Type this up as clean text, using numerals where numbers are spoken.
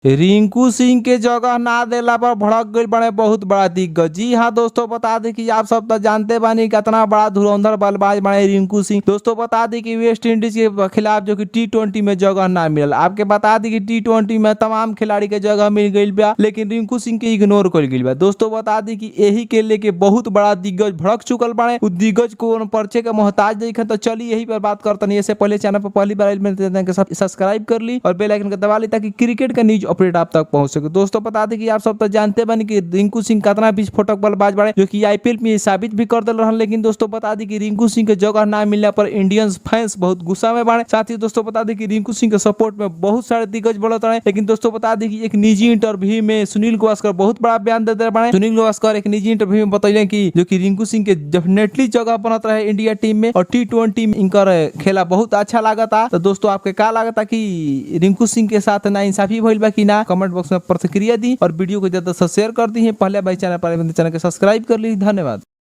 रिंकू सिंह के जगह ना देला पर भड़क गईल बड़े बहुत बड़ा दिग्गज। जी हाँ दोस्तों, बता दी कि आप सब तो जानते बानी कितना बड़ा धुरंधर बल्लेबाज बने रिंकू सिंह। दोस्तों बता दी कि वेस्ट इंडीज के खिलाफ जो कि टी20 में जगह ना मिलल। आपके बता दी कि टी20 में तमाम खिलाड़ी के जगह मिल गईल बा, लेकिन रिंकू सिंह के इग्नोर कर गईल बा। दोस्तों बता दी कि यही के लेके बहुत बड़ा दिग्गज भड़क चुकल बाड़े। उ दिग्गज को परिचय के मोहताज नहीं, तो चलिए यही पर बात करतनी। इससे पहले चैनल पर पहली बार आइल के सब्सक्राइब कर ली और बेल आइकन के दबा ली ताकि क्रिकेट का न्यूज अपडेट आप तक पहुंच सके। दोस्तों बता दें कि आप सब तो जानते बानी कि रिंकू सिंह कितना विस्फोटक बल्लेबाज बाड़े, जो कि आईपीएल में साबित भी कर दिल रहन। लेकिन दोस्तों बता दी कि रिंकू सिंह के जगह ना मिलने पर इंडियंस फैंस बहुत गुस्सा में बाड़े। साथ ही दोस्तों बता दी कि रिंकू सिंह के सपोर्ट में बहुत सारे दिग्गज बढ़त रहे। लेकिन दोस्तों बता दी कि एक निजी इंटरव्यू में सुनील गावस्कर बहुत बड़ा बयान दे दे बाड़े। सुनील गावस्कर एक निजी इंटरव्यू में बतैले कि जो कि रिंकू सिंह के डेफिनेटली जगह बनत रहे इंडिया टीम में और टी20 में इनकर खेला बहुत अच्छा लागता। तो दोस्तों आपके का लागता कि रिंकू सिंह के साथ ना इंसाफी भइल बा कि ना? कमेंट बॉक्स में प्रतिक्रिया दी और वीडियो को ज्यादा से शेयर कर दी है। पहले भाई चैनल पर चैनल के सब्सक्राइब कर ली। धन्यवाद।